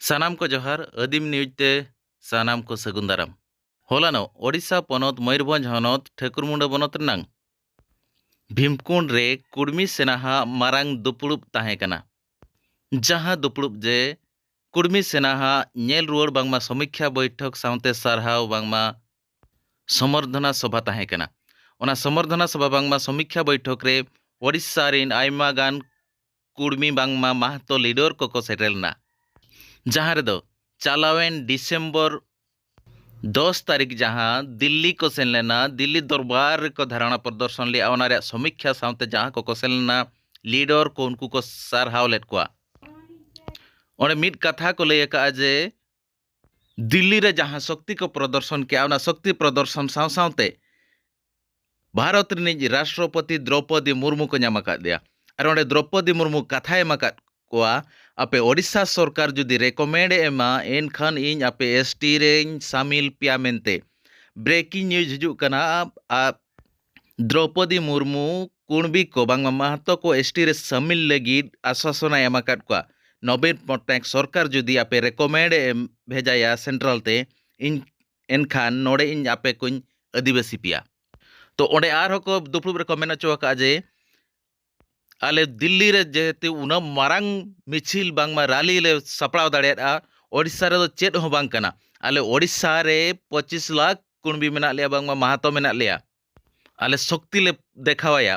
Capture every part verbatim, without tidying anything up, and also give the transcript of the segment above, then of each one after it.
ᱥᱟᱱᱟᱢ ᱠᱚ ᱡᱚᱦᱟᱨ᱾ ᱟᱹᱫᱤᱢ ᱱᱤᱭᱩᱡᱽ ᱛᱮ ᱥᱟᱱᱟᱢ ᱠᱚ ᱥᱟᱹᱜᱩᱱ ᱫᱟᱨᱟᱢ᱾ ᱦᱚᱞᱟᱱᱚᱜ ᱳᱰᱤᱥᱟ ᱯᱚᱱᱚᱛ ᱢᱚᱭᱩᱨᱵᱷᱚᱸᱡᱽ ᱦᱚᱱᱚᱛ ᱴᱷᱟᱹᱠᱩᱨᱢᱩᱸᱰᱟᱹ ᱵᱚᱱᱚᱛ ᱨᱮᱱᱟᱝ ᱵᱷᱤᱢᱠᱩᱸᱰ ᱨᱮ ᱠᱩᱲᱢᱤ ᱥᱮᱱᱟᱦᱟᱜ ᱢᱟᱨᱟᱝ ᱫᱩᱯᱲᱩᱵ ᱛᱟᱦᱮᱸ ᱠᱟᱱᱟ, ᱡᱟᱦᱟᱸ ᱫᱩᱯᱲᱩᱵ ᱡᱮ ᱠᱩᱲᱢᱤ ᱥᱮᱱᱟᱦᱟᱜ ᱧᱮᱞ ᱨᱩᱣᱟᱹᱲ ᱵᱟᱝᱢᱟ ᱥᱚᱢᱤᱠᱷᱟ ᱵᱳᱭᱴᱷᱚᱠ ᱥᱟᱶᱛᱮ ᱥᱟᱨᱦᱟᱣ ᱵᱟᱝᱢᱟ ᱥᱚᱢᱚᱨᱫᱷᱚᱱᱟ ᱥᱚᱵᱷᱟ ᱛᱟᱦᱮᱸ ᱠᱟᱱᱟ᱾ ᱚᱱᱟ ᱥᱚᱢᱚᱨᱫᱷᱚᱱᱟ ᱥᱚᱵᱷᱟ ᱵᱟᱝᱢᱟ ᱥᱚᱢᱤᱠᱷᱟ ᱵᱳᱭᱴᱷᱚᱠ ᱨᱮ ᱳᱰᱤᱥᱟ ᱨᱮᱱ ᱟᱭᱢᱟ ᱜᱟᱱ ᱠᱩᱲᱢᱤ ᱵᱟᱝᱢᱟ ᱢᱟᱦᱟᱛᱚ ᱞᱤᱰᱟᱨ ᱠᱚᱠᱚ ᱥᱮᱴᱮᱨ ᱞᱮᱱᱟ, ᱡᱟᱦᱟᱸ ᱨᱮᱫᱚ ᱪᱟᱞᱟᱣᱮᱱ ᱰᱤᱥᱮᱢᱵᱚᱨ ᱫᱚᱥ ᱛᱟᱹᱨᱤᱠᱷ ᱡᱟᱦᱟᱸ ᱫᱤᱞᱞᱤ ᱠᱚ ᱥᱮᱱ ᱞᱮᱱᱟ, ᱫᱤᱞᱞᱤ ᱫᱚᱨᱵᱟᱨ ᱨᱮᱠᱚ ᱫᱷᱟᱨᱟᱱᱟ ᱯᱨᱚᱫᱚᱨᱥᱚᱱ ᱞᱮᱫᱼᱟ, ᱚᱱᱟ ᱨᱮᱭᱟᱜ ᱥᱚᱢᱤᱠᱷᱟ ᱥᱟᱶᱛᱮ ᱡᱟᱦᱟᱸ ᱠᱚᱠᱚ ᱥᱮᱱ ᱞᱮᱱᱟ, ᱞᱤᱰᱟᱨ ᱠᱚ ᱩᱱᱠᱩ ᱠᱚ ᱥᱟᱨᱦᱟᱣ ᱞᱮᱫ ᱠᱚᱣᱟ᱾ ᱚᱸᱰᱮ ᱢᱤᱫ ᱠᱟᱛᱷᱟ ᱠᱚ ᱞᱟᱹᱭ ᱟᱠᱟᱫᱼᱟ ᱡᱮ ᱫᱤᱞᱞᱤ ᱨᱮ ᱡᱟᱦᱟᱸ ᱥᱚᱠᱛᱤ ᱠᱚ ᱯᱨᱚᱫᱚᱨᱥᱚᱱ ᱠᱮᱜᱼᱟ, ᱚᱱᱟ ᱥᱚᱠᱛᱤ ᱯᱨᱚᱫᱚᱨᱥᱚᱱ ᱥᱟᱶ ᱥᱟᱶᱛᱮ ᱵᱷᱟᱨᱚᱛ ᱨᱤᱱᱤᱡ ᱨᱟᱥᱴᱨᱚᱯᱚᱛᱤ ᱫᱨᱚᱯᱚᱫᱤ ᱢᱩᱨᱢᱩ ᱠᱚ ᱧᱟᱢ ᱟᱠᱟᱫ ᱫᱮᱭᱟ᱾ ᱟᱨ ᱚᱸᱰᱮ ᱫᱨᱚᱯᱚᱫᱤ ᱢᱩᱨᱢᱩ ᱠᱟᱛᱷᱟᱭ ᱮᱢ ᱟᱠᱟᱫ ᱠᱚᱣᱟ, ᱟᱯᱮ ᱳᱰᱤᱥᱟ ᱥᱚᱨᱠᱟᱨ ᱡᱩᱫᱤ ᱨᱮᱠᱚᱢᱮᱱᱰ ᱮ ᱮᱢᱟ, ᱮᱱᱠᱷᱟᱱ ᱤᱧ ᱟᱯᱮ ᱮᱥ ᱴᱤ ᱨᱮᱧ ᱥᱟᱢᱤᱞ ᱯᱮᱭᱟ ᱢᱮᱱᱛᱮ᱾ ᱵᱨᱮᱠᱤᱝ ᱱᱤᱭᱩᱡᱽ ᱦᱤᱡᱩᱜ ᱠᱟᱱᱟ, ᱟᱨ ᱫᱨᱚᱯᱚᱫᱤ ᱢᱩᱨᱢᱩ ᱠᱩᱬᱵᱤ ᱠᱚ ᱵᱟᱝᱢᱟ ᱢᱟᱦᱟᱛᱚ ᱠᱚ ᱮᱥ ᱴᱤ ᱨᱮ ᱥᱟᱢᱤᱞ ᱞᱟᱹᱜᱤᱫ ᱟᱥᱣᱟᱥᱚᱱᱟᱭ ᱮᱢ ᱟᱠᱟᱫ ᱠᱚᱣᱟ᱾ ᱱᱚᱵᱤᱱ ᱯᱚᱴᱱᱟᱭᱮᱠ ᱥᱚᱨᱠᱟᱨ ᱡᱩᱫᱤ ᱟᱯᱮ ᱨᱮᱠᱚᱢᱮᱱᱰ ᱮ ᱮᱢ ᱵᱷᱮᱡᱟᱭᱟ ᱥᱮᱱᱴᱨᱟᱞ ᱛᱮ, ᱤᱧ ᱮᱱᱠᱷᱟᱱ ᱱᱚᱰᱮ ᱤᱧ ᱟᱯᱮ ᱠᱚᱧ ᱟᱹᱫᱤᱵᱟᱹᱥᱤ ᱯᱮᱭᱟ᱾ ᱛᱚ ᱚᱸᱰᱮ ᱟᱨᱦᱚᱸ ᱠᱚ ᱫᱩᱯᱲᱩᱵ ᱨᱮᱠᱚ ᱢᱮᱱ ᱦᱚᱪᱚ ᱟᱠᱟᱫᱼᱟ ᱡᱮ ᱟᱞᱮ ᱫᱤᱞᱞᱤ ᱨᱮ ᱡᱮᱦᱮᱛᱩ ᱩᱱᱟᱹᱜ ᱢᱟᱨᱟᱝ ᱢᱤᱪᱷᱤᱞ ᱵᱟᱝᱢᱟ ᱨᱟᱞᱤ ᱞᱮ ᱥᱟᱯᱲᱟᱣ ᱫᱟᱲᱮᱭᱟᱫᱼᱟ, ᱳᱰᱤᱥᱟ ᱨᱮᱫᱚ ᱪᱮᱫ ᱦᱚᱸ ᱵᱟᱝ ᱠᱟᱱᱟ᱾ ᱟᱞᱮ ᱳᱰᱤᱥᱟ ᱨᱮ ᱯᱚᱸᱪᱤᱥ ᱞᱟᱠᱷ ᱠᱩᱬᱵᱤ ᱢᱮᱱᱟᱜ ᱞᱮᱭᱟ, ᱵᱟᱝᱢᱟ ᱢᱟᱦᱟᱛᱚ ᱢᱮᱱᱟᱜ ᱞᱮᱭᱟ᱾ ᱟᱞᱮ ᱥᱚᱠᱛᱤ ᱞᱮ ᱫᱮᱠᱷᱟᱣᱟᱭᱟ᱾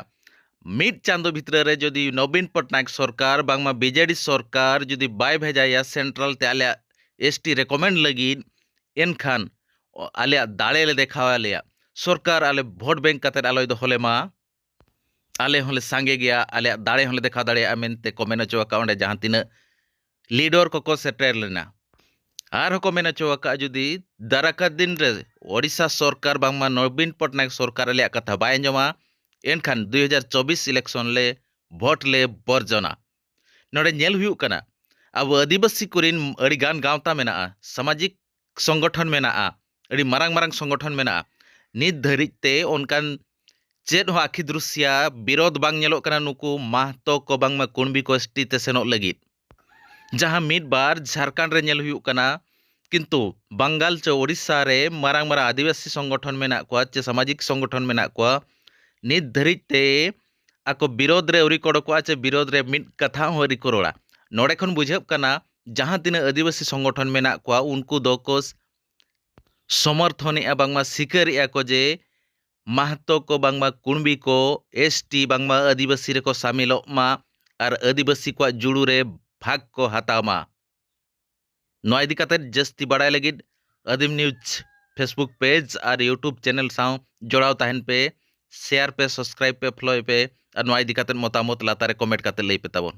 ᱢᱤᱫ ᱪᱟᱸᱫᱚ ᱵᱷᱤᱛᱨᱤ ᱨᱮ ᱡᱩᱫᱤ ᱱᱚᱵᱤᱱ ᱯᱚᱴᱱᱟᱭᱮᱠ ᱥᱚᱨᱠᱟᱨ ᱵᱟᱝᱢᱟ ᱵᱤ ᱡᱮ ᱰᱤ ᱥᱚᱨᱠᱟᱨ ᱡᱩᱫᱤ ᱵᱟᱭ ᱵᱷᱮᱡᱟᱭᱟ ᱥᱮᱱᱴᱨᱟᱞ ᱛᱮ ᱟᱞᱮᱭᱟᱜ ᱮᱥ ᱴᱤ ᱨᱮᱠᱚᱢᱮᱱᱰ ᱞᱟᱹᱜᱤᱫ, ᱮᱱᱠᱷᱟᱱ ᱟᱞᱮᱭᱟᱜ ᱫᱟᱲᱮ ᱞᱮ ᱫᱮᱠᱷᱟᱣ ᱟᱞᱮᱭᱟ᱾ ᱥᱚᱨᱠᱟᱨ ᱟᱞᱮ ᱵᱷᱳᱴ ᱵᱮᱝᱠ ᱠᱟᱛᱮᱫ ᱟᱞᱚᱭ ᱫᱚᱦᱚ ᱞᱮᱢᱟ᱾ ᱟᱞᱮ ᱦᱚᱸᱞᱮ ᱥᱟᱸᱜᱮ ᱜᱮᱭᱟ, ᱟᱞᱮᱭᱟᱜ ᱫᱟᱲᱮ ᱦᱚᱸᱞᱮ ᱫᱮᱠᱷᱟᱣ ᱫᱟᱲᱮᱭᱟᱜᱼᱟ ᱢᱮᱱᱛᱮ ᱠᱚ ᱢᱮᱱ ᱦᱚᱪᱚ ᱟᱠᱟᱫ ᱚᱸᱰᱮ ᱡᱟᱦᱟᱸ ᱛᱤᱱᱟᱹᱜ ᱞᱤᱰᱟᱨ ᱠᱚᱠᱚ ᱥᱮᱴᱮᱨ ᱞᱮᱱᱟ᱾ ᱟᱨᱦᱚᱸ ᱠᱚ ᱢᱮᱱ ᱦᱚᱪᱚ ᱟᱠᱟᱫᱼᱟ, ᱡᱩᱫᱤ ᱫᱟᱨᱟᱠᱟ ᱫᱤᱱ ᱨᱮ ᱳᱰᱤᱥᱟ ᱥᱚᱨᱠᱟᱨ ᱵᱟᱝᱢᱟ ᱱᱚᱵᱤᱱ ᱯᱚᱴᱱᱟᱭᱮᱠ ᱥᱚᱨᱠᱟᱨ ᱟᱞᱮᱭᱟᱜ ᱠᱟᱛᱷᱟ ᱵᱟᱭ ᱟᱸᱡᱚᱢᱟ, ᱮᱱᱠᱷᱟᱱ ᱫᱩ ᱦᱟᱡᱟᱨ ᱪᱚᱵᱵᱤᱥ ᱤᱞᱮᱠᱥᱚᱱ ᱞᱮ ᱵᱷᱳᱴ ᱞᱮ ᱵᱚᱨᱡᱚᱱᱟ᱾ ᱱᱚᱰᱮ ᱧᱮᱞ ᱦᱩᱭᱩᱜ ᱠᱟᱱᱟ, ᱟᱵᱚ ᱟᱹᱫᱤᱵᱟᱹᱥᱤ ᱠᱚᱨᱮᱱ ᱟᱹᱰᱤᱜᱟᱱ ᱜᱟᱶᱛᱟ ᱢᱮᱱᱟᱜᱼᱟ, ᱥᱟᱢᱟᱡᱤᱠ ᱥᱚᱝᱜᱚᱴᱷᱚᱱ ᱢᱮᱱᱟᱜᱼᱟ, ᱟᱹᱰᱤ ᱢᱟᱨᱟᱝ ᱢᱟᱨᱟᱝ ᱥᱚᱝᱜᱚᱴᱷᱚᱱ ᱢᱮᱱᱟᱜᱼᱟ᱾ ᱱᱤᱛ ᱫᱷᱟᱹᱨᱤᱡ ᱛᱮ ᱚᱱᱠᱟᱱ ᱪᱮᱫ ᱦᱚᱸ ᱟᱹᱠᱷᱤ ᱫᱨᱩᱥᱭᱟ ᱵᱤᱨᱳᱫᱷ ᱵᱟᱝ ᱧᱮᱞᱚᱜ ᱠᱟᱱᱟ ᱱᱩᱠᱩ ᱢᱟᱦᱛᱚ ᱠᱚ ᱵᱟᱝᱢᱟ ᱠᱩᱬᱵᱤ ᱠᱚ ᱮᱥ ᱴᱤ ᱛᱮ ᱥᱮᱱᱚᱜ ᱞᱟᱹᱜᱤᱫ᱾ ᱡᱟᱦᱟᱸ ᱢᱤᱫ ᱵᱟᱨ ᱡᱷᱟᱲᱠᱷᱚᱸᱰ ᱨᱮ ᱧᱮᱞ ᱦᱩᱭᱩᱜ ᱠᱟᱱᱟ, ᱠᱤᱱᱛᱩ ᱵᱟᱝᱜᱟᱞ ᱪᱮ ᱳᱰᱤᱥᱟ ᱨᱮ ᱢᱟᱨᱟᱝ ᱢᱟᱨᱟᱝ ᱟᱹᱫᱤᱵᱟᱹᱥᱤ ᱥᱚᱝᱜᱚᱴᱷᱚᱱ ᱢᱮᱱᱟᱜ ᱠᱚᱣᱟ ᱪᱮ ᱥᱟᱢᱟᱡᱤᱠ ᱥᱚᱝᱜᱚᱴᱷᱚᱱ ᱢᱮᱱᱟᱜ ᱠᱚᱣᱟ, ᱱᱤᱛ ᱫᱷᱟᱹᱨᱤᱡ ᱛᱮ ᱟᱠᱚ ᱵᱤᱨᱳᱫᱷ ᱨᱮ ᱟᱹᱣᱨᱤ ᱠᱚ ᱚᱰᱚᱠᱚᱜᱼᱟ ᱪᱮ ᱵᱤᱨᱳᱫᱷ ᱨᱮ ᱢᱤᱫ ᱠᱟᱛᱷᱟ ᱦᱚᱸ ᱟᱹᱣᱨᱤ ᱠᱚ ᱨᱚᱲᱟ᱾ ᱱᱚᱰᱮ ᱠᱷᱚᱱ ᱵᱩᱡᱷᱟᱹᱜ ᱠᱟᱱᱟ, ᱡᱟᱦᱟᱸ ᱛᱤᱱᱟᱹᱜ ᱟᱹᱫᱤᱵᱟᱹᱥᱤ ᱥᱚᱝᱜᱚᱴᱷᱚᱱ ᱢᱮᱱᱟᱜ ᱠᱚᱣᱟ, ᱩᱱᱠᱩ ᱫᱚᱠᱚ ᱥᱚᱢᱚᱨᱛᱷᱚᱱᱮᱜᱼᱟ, ᱵᱟᱝᱢᱟ ᱥᱤᱠᱟᱹᱨᱮᱜᱼᱟ ᱠᱚ ᱡᱮ ᱢᱟᱦᱛᱚ ᱠᱚ ᱵᱟᱝᱢᱟ ᱠᱩᱬᱵᱤ ᱠᱚ, ᱮᱥ ᱴᱤ ᱵᱟᱝᱢᱟ ᱟᱹᱫᱤᱵᱟᱹᱥᱤ ᱨᱮᱠᱚ ᱥᱟᱢᱤᱞᱚᱜ ᱢᱟ ᱟᱨ ᱟᱹᱫᱤᱵᱟᱹᱥᱤ ᱠᱚᱣᱟᱜ ᱡᱩᱲᱩ ᱨᱮ ᱵᱷᱟᱜᱽ ᱠᱚ ᱦᱟᱛᱟᱣ ᱢᱟ᱾ ᱱᱚᱣᱟ ᱤᱫᱤ ᱠᱟᱛᱮ ᱡᱟᱹᱥᱛᱤ ᱵᱟᱲᱟᱭ ᱞᱟᱹᱜᱤᱫ ᱟᱹᱫᱤᱢ ᱱᱤᱭᱩᱡᱽ Facebook ᱯᱮᱡᱽ ᱟᱨ YouTube ᱪᱮᱱᱮᱞ ᱥᱟᱶ ᱡᱚᱲᱟᱣ ᱛᱟᱦᱮᱱ ᱯᱮ᱾ ᱥᱮᱭᱟᱨ ᱯᱮ, ᱥᱟᱵᱥᱠᱨᱟᱭᱤᱵ ᱯᱮ, ᱯᱷᱚᱞᱳᱭ ᱯᱮ ᱟᱨ ᱱᱚᱣᱟ ᱤᱫᱤ ᱠᱟᱛᱮ ᱢᱚᱛᱟᱢᱚᱛ ᱞᱟᱛᱟᱨ ᱨᱮ ᱠᱚᱢᱮᱱᱴ ᱠᱟᱛᱮ ᱞᱟᱹᱭ ᱯᱮ ᱛᱟᱵᱚᱱ᱾